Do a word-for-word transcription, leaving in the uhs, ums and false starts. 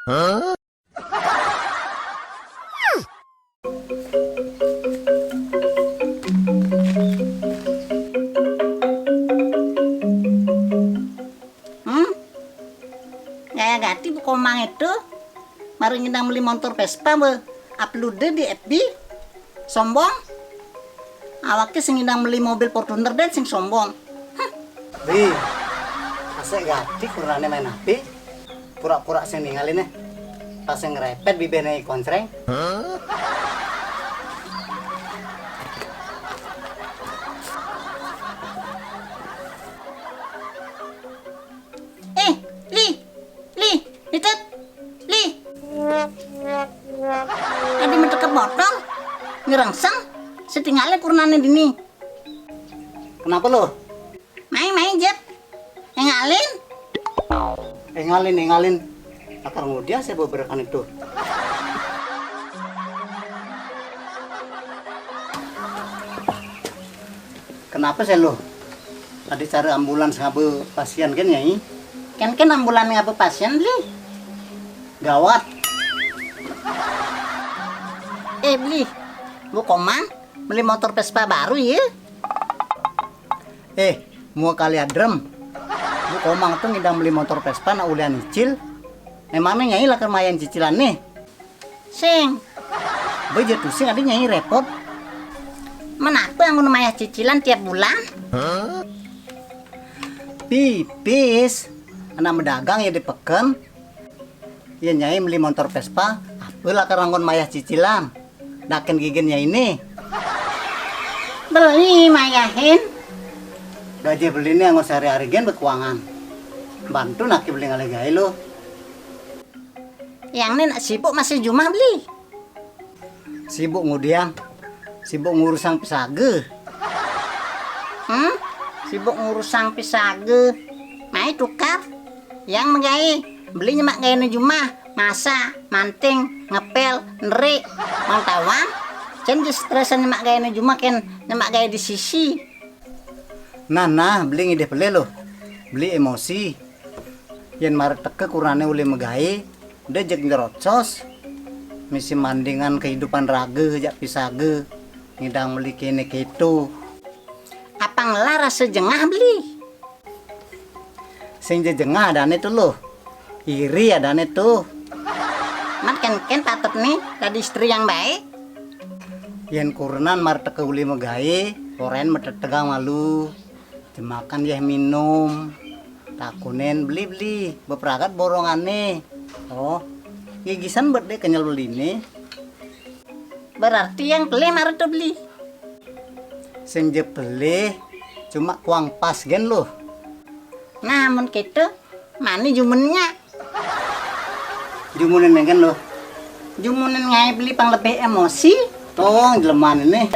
Hmm? Gaya gati bu Komang itu, baru ngidang beli montor Vespa be upload di F B. Sombong. Awake sing ngidang beli mobil Fortuner den sing sombong. Hah. Ri, asek gati kurane main api. Pura-pura sing ningalin eh. Pas sing ngerepet bibene koncreng. Eh, Li, Li, Litet, Li. Adi metekep motor, ngerengseng, setinggalnya kurnane dini. Kenapa lo? Main-main, Jep. Engalin. Engalin, engalin. Akar ngudiang saya beberekan itu. Kenapa saya lo? Tadi cari ambulans ngabe pasien kan, Nyai? Kan kan ambulans ngabe pasien, Beli. Gawat. Eh, Beli. Bu Komang beli motor Vespa baru ya? Eh, mua kali adrem. Bu Komang tuh ngidang beli motor Vespa nak ulian icil. Emangnya Nyai lakar mayan cicilan nih? Sing. Beje tusing adi Nyai repot. Menapa anggun mayah cicilan tiap bulan? Pipis. Anak medagang ya di peken. Ya Nyai beli motor Vespa, apa lakar anggun mayah cicilan? Daken gigen Nyai nih. Beli mayahin. Gaji beli nih anggun sehari-hari gen bekuangan. Bantu naki beli ngalih gawe lo. Yang nih nak sibuk masih jumah beli. Sibuk ngudiang, sibuk ngurusang pisage. Hmm? Sibuk ngurusang pisage. Mai tukar. Yang megai, beli nyemak gawe ne jumah, masak, manting, ngepel, neri. Mang tawang, cen je stresan nyemak gawe ne jumah ken nyemak gawe di sisi. Nah, nah, beli ngidih pelih lo. Beli emosi. Yen mare teke kurane uli megae, de jeg nyerocos. Misi mandingan kehidupan rage jak pisage, ngidang meli kene keto. Apang la rasa jengah beli? Sing jejengah adane tu lo. Iri adane tu. Mat ken ken patut ni dadi istri yang baik. Yen kurenan mare teke uli megae, oren metetegang malu. Jemakan yeh minum. Takunin beli-beli, beperagat borongane. Oh, gigisan bet de kenyal beline. Berarti yang pelih mare tu beli. Sing je pelih, cuma kuang pas gen lo. Nah, mun keto, mani jumennya? Jumunin nengken lo. Jumunin ngae beli pang lebih emosi. Tong jeleman ini.